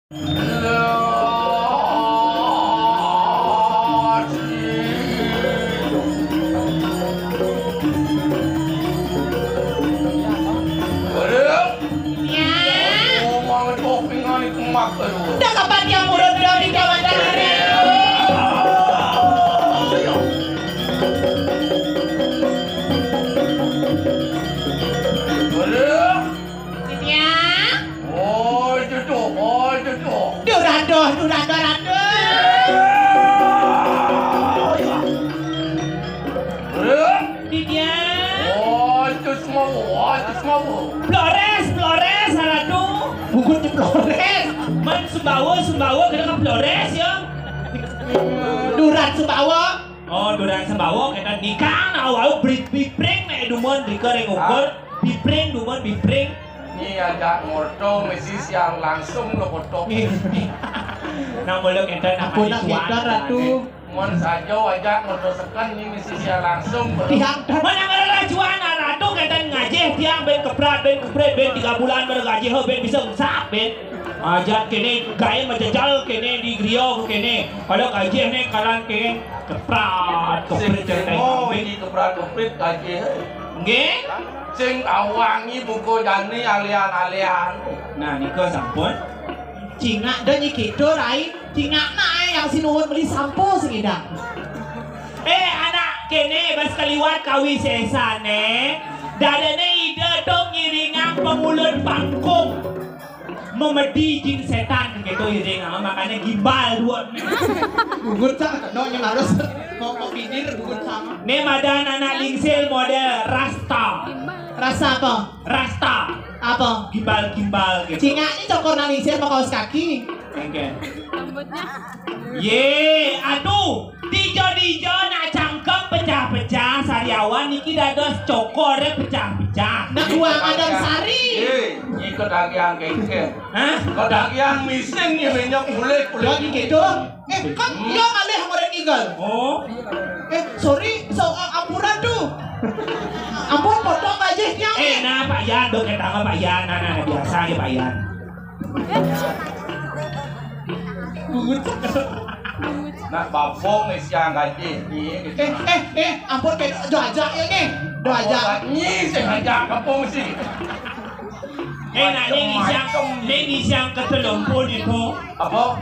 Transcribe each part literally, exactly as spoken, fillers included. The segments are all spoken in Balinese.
Dah kapan dia murut dah di kawan dah hari? Titiang. Oh, itu tu. Oh, itu tu. Duh, raduh, duh, raduh, raduh. Titiang. Oh, itu semua. Oh, itu semua. Flores, Flores, Ratu. Bukan di Flores. Man Sumbawa, Sumbawa, kena ke Flores, ya. Durat Sumbawa. Oh, duran Sumbawa, kena nikang, nak awak bri-, bipring, nak dumun, bika ring ukur. Bipring, dumun, bipring. Ni ajak ngorto, mesti siang langsung lo kotok. Nang mula kita nak Ampun, nak manis kita, Ratu. Mon saja ajak ngorto seken, ni mesti siang langsung. Tiang. Mana ngala juan, Ratu, kita ngajih, tiang ben keprat, ben kupret, ben tiga bulan, ben gajih, ben bisa usap, ben. Ajak kene, gaya majajal kene, di griya kene. Kalau gajih ni, kalan kene, keprat, keprit, kene. Oh, ini keprat, keprit, gajih. Nggih? Sing awangi buka jani alian-alian. Nah, nika sampun. Cingak dah nyi kita, Rai. Cingak nak, eh, yang sinuhun beli sampo sing idang. Eh, anak kene, bas kaliwat kawisesane. Dadane ida tu ngiringang pangulun pangkung. Memedi jin setan gitu iring, ah, makanya gimbal dua. Gugut cak, no, yang harus ngomong pindir, gugut sama. Ne madan anak lingsir model rasta. Rasa apa? Rasta. Apa? Gimbal-gimbal gitu. Cingak ni cokor nang lingsir mau kaos kaki. Oke. Ye, aduh, dija-dija nak cangkem pecah-pecah, sariawan niki dados cokore pecah-pecah. Nak buang Adam Sari. Eh, nyi kedagian kengkeng. Hah? Kedagian mising nyi minyak kulit, kulit. Lagi gitu. Eh, kan iya ngalih murid igel. Oh. Eh, sorry, so, uh, ampura tu. Ampun, potong aja tiang. Eh, nah, Pak Yan, dok, kita Pak Yan, nah, nah, biasa aja Pak Yan. Nak babong ni siang gaji ni. Eh, eh, eh, ampun, kena jo ajak ya ni. Jo ajak. Ni sing ajak kampung si. Eh, nak ni ngisiang, ni ngisiang ketelompo ni tu. Apa?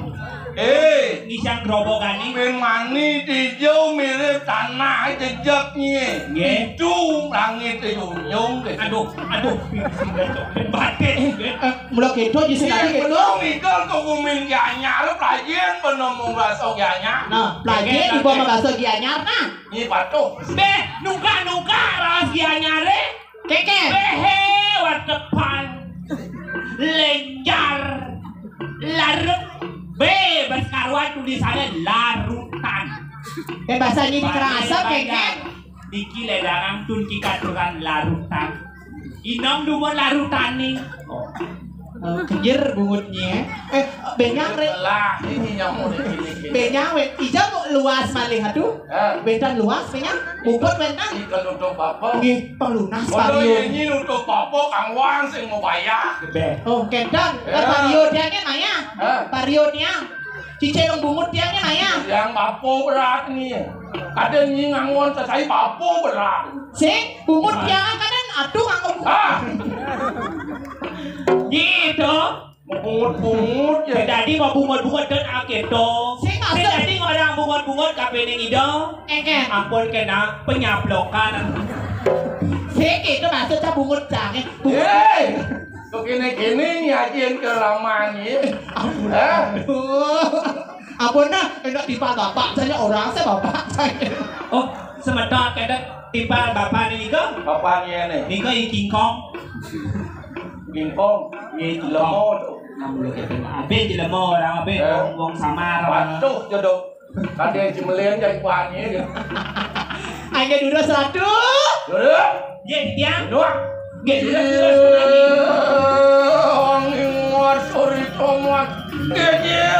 Eh, ngisiang gerobok ni. Min mani tijau mirip tanah jejak ni. Nggih. Itu langit nyung. Aduh, aduh. Batin. Eh, mula keto di sini lagi keto. Belum ikal ke kumin Gianyar, pelajaran penemu bahasa Gianyar. Nah, pelajaran di bawah bahasa Gianyar nah. Ni patuh. Beh, nuka-nuka ras Gianyar eh. Keke. Behe, watepan. Lenjar. Larut. Be, bas karuan tulisannya larutan. Eh, bahasa ini dikerasa, keke. Niki ledangan tun kikaturan larutan. Inong dumun larutan ni. Oh. Eh, kejir bungutnya. Eh, benyang re. Lah, ini nyamuk ini. Benyang we. Ija luas malih atuh. Hah? Bentan luas, benyang. Buput bentan. Ini kalau untuk bapak. Nggih, panglunas. Kalau pario. Ini untuk bapak, kang Wan sing mau bayar. Be. Oh, kentan. Ya. Pario dia ni maya. Hah? Pario dia. Cicing bungut tiangnya maya. Yang bapo berat ni. Ada ni ngangon sesai bapo berat. Sing bungut tiang kadang atuh nganggo bungut. Ah. Gitu. Bungut-bungut ya. Jadi mau bungut-bungut dan akhir dong. Sing maksud. Jadi orang bungut-bungut kapening ida. Enggak. Ampun kena penyablokan. Sing itu maksudnya bungut tiangnya. Bungut. Hei. Kok kene-kene ni ajen ke lama ni. Ampun. Hah? Aduh. Ampun nah, enak timpal bapak saja, orang saya bapak saya. Oh, semeton kena timpal bapak ni ke? Bapak ni ni. Ni ke i King Kong. King Kong. Ni jelema tu. Namun kita habis jelema orang habis. Eh. Wong, wong samar orang. Patuh jodoh. Kadang si Melian jadi kuahnya dia. Hanya duduk satu. Duduk. Ya, dia. Duduk. Ya, duduk, duduk, duduk. Angin muat suri tomat. Ya, ya.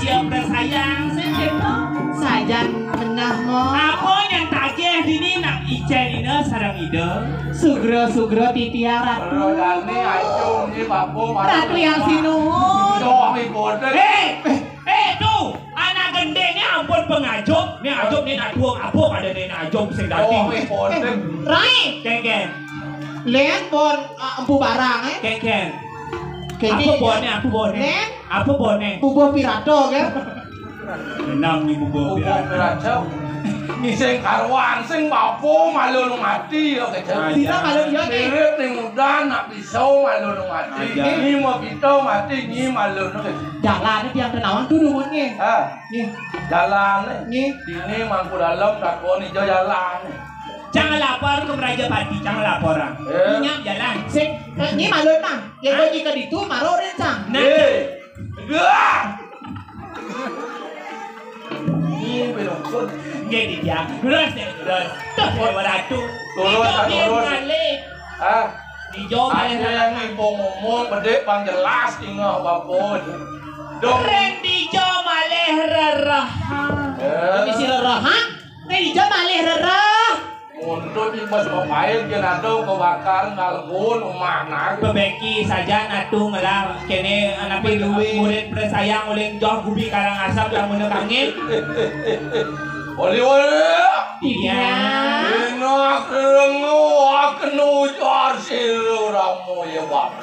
Yang bersayang sing cipta. Sajan menah mo. Apa yang tagih dini nak icén ina sareng ida? Sugra-sugra titiang Ratu. Rodane ayo ni bapa. Ratu yang sinuhun. Doh ni boten. Eh, eh, tu anak gending ni ampun pengajuk. Ni ajuk ni nak tuang apa pada ni nak ajuk sing dadi. Doh ni boten. Rai. Kengken. Len pon, ah, empu barang, eh. Kengken. Kengken. Apa bone, apa bone? Len. Apa bone? Bubuh pirata, kan? Enam ni bubuh pirata. Sing karuan, sing bapa malu mati, ya, kecil. Sira malu, ya, ni. Mirip ni muda, nak pisau malu mati. Aja. Ni mau kita mati, ni malu, kecil. Jalan ni tiang tenawang tu dungun ni. Ha? Ni. Jalan ni. Ni. Ini mangku dalam, takon ijo jalan ni. Jangan lapor ke Merajapati, jangan laporan. Eh. Ingat jalan. Sik, eh, ni malu nah. Yang bagi ke ditu, maro rencang. Nah. Eh. Wah! Ini belum pun. Nggih, dia. Terus, terus. Terus, Dewa Ratu. Terus, terus. Malih. Ah. Dijo malih. Ada yang ibu ngomong, bedek pang jelas, tinggal apapun. Dong. Ren dijo malih rerah. Eh. Misi rerah, ha? Ren dijo malih rerah. Untuk di mas papain, kena tu kebakar, ngalgun, umah, nah. Pebeki saja natu ngelah kene, anapi luwe. Murid presayang uling joh gubi karang asap, tak muna kangin. Oli, oli. Iya. Enak rengu, aku nujar silu ramu ya, Bang.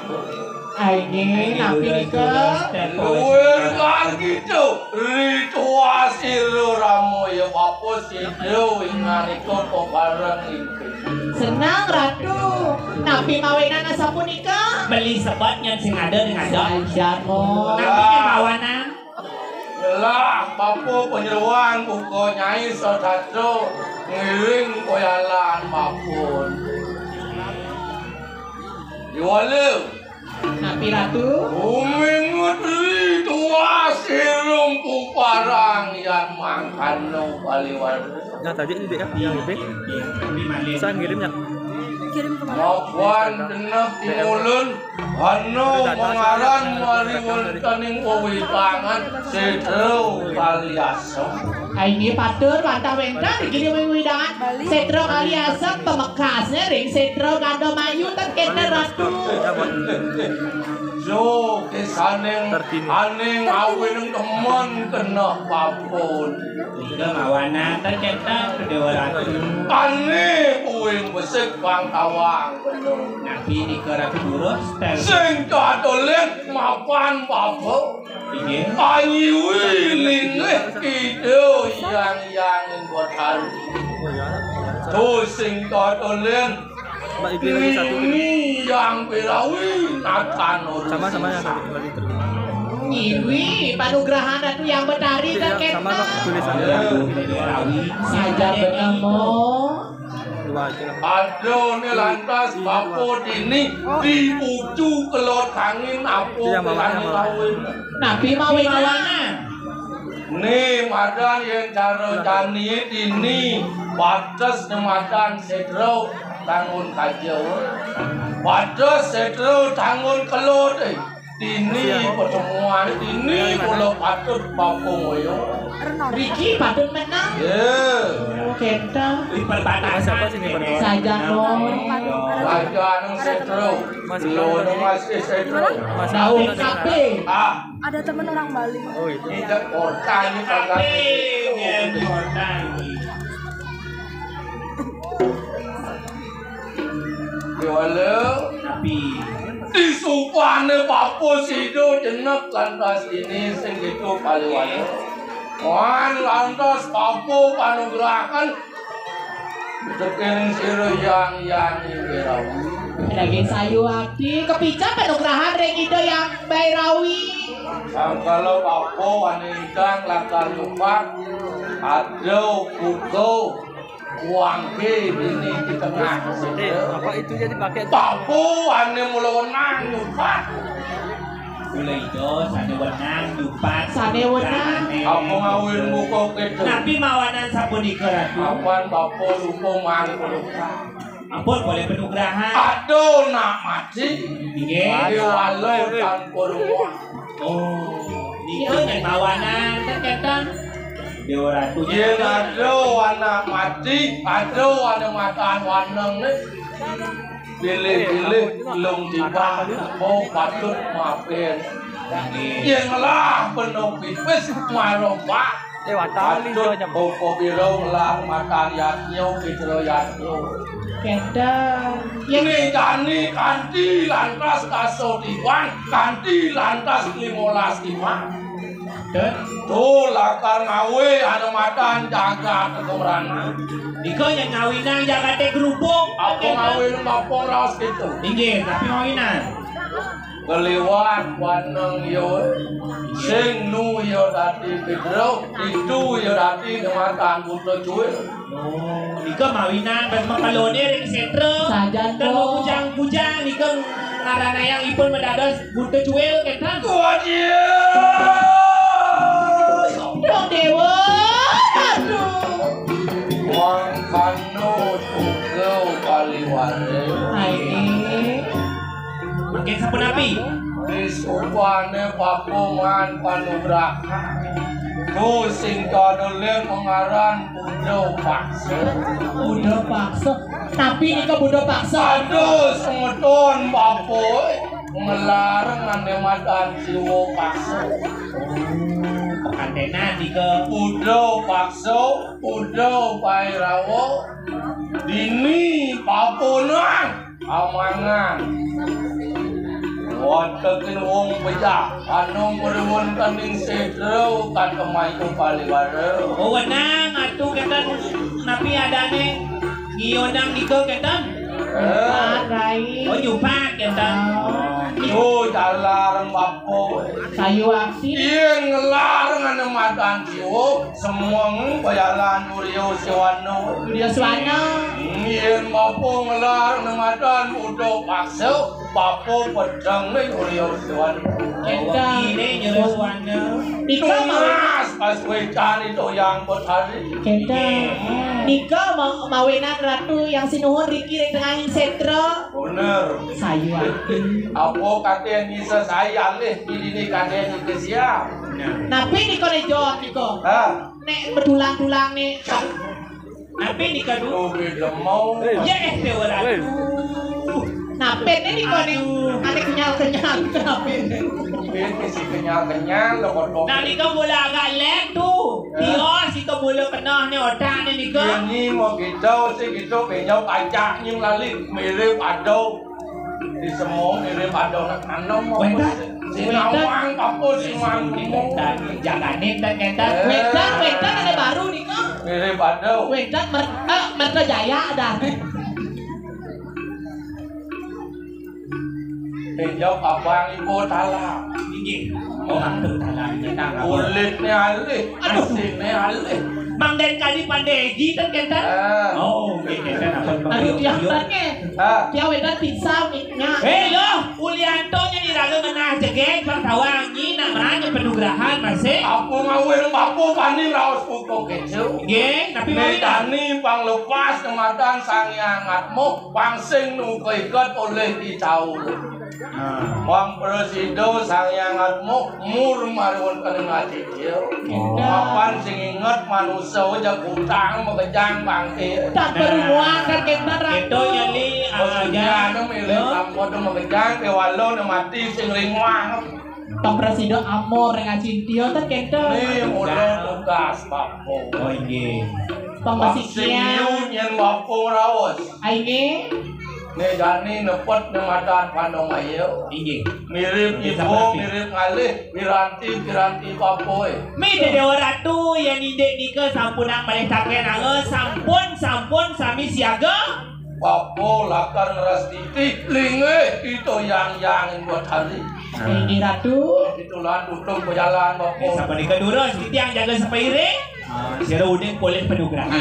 Aini, napi nika? Luwih kang gitu, ritual sira rama ya bapa sira ing nalika pebareng ing. Senang, Ratu. Napi mawinan asapunika? Beli sebat nyen sing ada ning ada. Sajan, Mo. Napi mawanan? Lah, bapa panyeruan buka Nyai Sadatra ngiring koyalan bapa. Diwala. Napi Ratu? Umingut ri tuas irung puparang yan mangkana baliwara. Nah, tadi ini dia, yang ini. Saya ngirimnya. Kirim ke mana? Mapan denah timulun, ana mangaran mari wontening wewitangan Sedra Kaliasem. Ai nggih, patur wantah wénten nggih wewidangan Sétra Kaliasem, pamekasné ring Sétra Gandamayu ten kénten Ratu. Jo, kesaning aning awining demen kena papun. Ida mawanan ten kénten Déwa Ratu. Ané uwing besik pang tawang. Napi nika Ratu durus ten. Sing katolin mapan bapa. Inggih. Panyiwi linggih Ida Hyang Hyang ing Batari. Tuh sing katolin. Mbak, ibu lagi satu. Ini yang berawi natan urusi. Sama, sama yang satu lagi terus. Nyiwi panugrahan Ratu Hyang Batari. Iya, sama, Mbak, tulisannya. Saja benemu. Dua aja lah. Ada ni lantas bapa dini diuju kelot angin apa. Iya, mamanya, Mama. Napi mawinan? Ni madan yén cara jani dini bates ni madan Sétra tangun kaja. Bates Sétra tangun kelot, eh. Dini pertemuan, dini mula patut bapa ngoyo. Riki patut menang. Ya. Oh, kénten. Di perbatasan. Saja no. Saja no Sétra. Lo no masih Sétra. Daun kape. Ah. Ada teman orang Bali. Oh, itu. Tidak kota ini kagak. Kape, ya, kota ini. Yo, halo. Tapi disupane bapa sida jenek lantas dini sing gitu paliwara. Wan lantas bapa panugrahan. Tekening sira yang yang Bhairawi. Daging sayu ati, kepica panugrahan ring Ida Hyang Bhairawi. Sangkala bapa wane idang lakar nyupak, ada buka, wangke dini di tengah. Eh, apa itu jadi pakai? Bapa wane mula wenang nyupak. Kula Ida sane wenang nyupak. Sane wenang. Apa ngawin muka kedo? Napi mawanan sapunika, Ratu? Apan bapa lupa mangkulukan. Ampun, boleh penugrahan. Aduh, nak mati. Inggih. Diwalo tanpa rumah. Oh. Iya, nyén mawanan, kan, kénten. Déwa Ratu. Yén ada anak mati, ada anak matan waneng né. Pilih-pilih lung tiba, mau patut maafin. Yén ngelah penuh pipis, maromba. Eh, watali. Patut boko biru ngelah matan yatnyo, pitro yatnyo. Kénten. Yén né jani kanti lantas kaso tiban, kanti lantas limolas tiban. Tuh, lakar ngawé anu matan jagat kegemranan. Iko nyén ngawinan jagaté gerubung. Apa ngawé lu ngapa raos gitu? Inggih, tapi ngawinan. Keliwat waneng yo. Sing nu yo dadi Pedro, itu yo dadi dematan buta cuil. Oh, nika mawinan bas mengkelone ring setra. Sajan, Bro. Bujang-bujang nika ngaranayang ipun madados Buta Cuil, kénten. Wajib. Dong Dewa. Aduh. Mangkano juga kaliware. Hai. Mungkin sapunapi? Disupane papungan panugrahan. Tu sing kada lén mangaran Buda Paksa. Buda Paksa. Tapi nika Buda Paksa. Aduh, semeton bapak ngelarang ane madan Siwa Paksa. Pengantenan nika. Buda Paksa, Buda Pairawa, dini papunang. Amangan. Watekin wong bejah, anu ngruwun kening sedra kata mayu paliwara. Oh, wenang, atu kenten napi adane ngionang nika kenten? Eh. Rai. Oh, nyupat kenten. Oh. Yo, jalar bapa. Sayu aksi. Yen ngelar ngene madan jiwa, semeng bayalan Urya Siwana. Urya Siwana. Yen bapa ngelar ngene madan Buda Paksa, bapa pedang ning Urya Siwana. Kenten. Ini Urya Siwana. Nika mau tunas pas wecan itu yang Betari. Kenten. Hmm. Nika ma-, mawinan Ratu yang sinuhun riki ring tengahing setra. Bener. Sayu ati. Apa kate nyisa sai alih pilihne kate nyisa siap. Napi nika ne Jon nika? Ha? Nek betulang-tulang ne. Napi nika du? Oh, beda mau. Ya eh, Dewa Ratu. Napi ne nika ne? Aduh. Ane kenyal-kenyal nika napi ne? Ini si kenyal-kenyal lo kotor. Nah, nika mula agak lek tu. Tios nika mula kenah ne otak ne nika. Ini mau kita si kita pinjam pajak ni melalui mirip ada. Di semua mirip ada nak tanam. Wénten. Sinawang apa sing mampu? Jaganin dan kenten. Eh. Wénten, wénten ada baru nih, Kak. Mirip ada. Wénten mer-, eh, Merta Jaya ada. Pinjam abang ibu talang. Inggih. Orang tu talang ni tang apa? Kulitnya alih, aduh, aslinya alih. Mang Den kali pandai ji kan kenten? Ah. Oh, nggih kenten apa? Aduh, dia tanya. Ah. Dia wénten pizza. Nah. Eh, loh, ulianto nya diraga ngenah jegeg, bang tawa anyi, nak meranya penugrahan masih. Apa ngawin bapa pani raos pukul kecil? Nggih, tapi mawin. Medani pang lepas kematan Sang Hyang Atma, pang sing nu keikat oleh Kicau. Nah. Pang presido Sang Hyang Atma, mur marun kena ngaji. Iya. Oh. Kapan sing inget manusa jak utang makejang bangkit. Tak berumuan kan kita. Itu nyali, ah, maksudnya anu milih kampung tu makejang ke walau ne mati sing ringuang. Tong presiden amor dengan cintia kan kita. Ni mula tugas bapa. Oh, iya. Tong masih kia. Sing nyen bapa raos. Ai nggih. Né jani nepet né madan pandong ayu. Inggih. Mirip ibu, mirip ngalih, piranti, piranti papoy. Mi Déwa Ratu, yén indik nika sampun nak malih taken anga, sampun, sampun sami siaga. Bapa lakar ngeras titi, linggih kita yang yang buat hari. Inggih Ratu. Itulah tutup pejalan bapa. Sapunika durus, titiang jaga sepairing. Ah, sira uning polih panugrahan.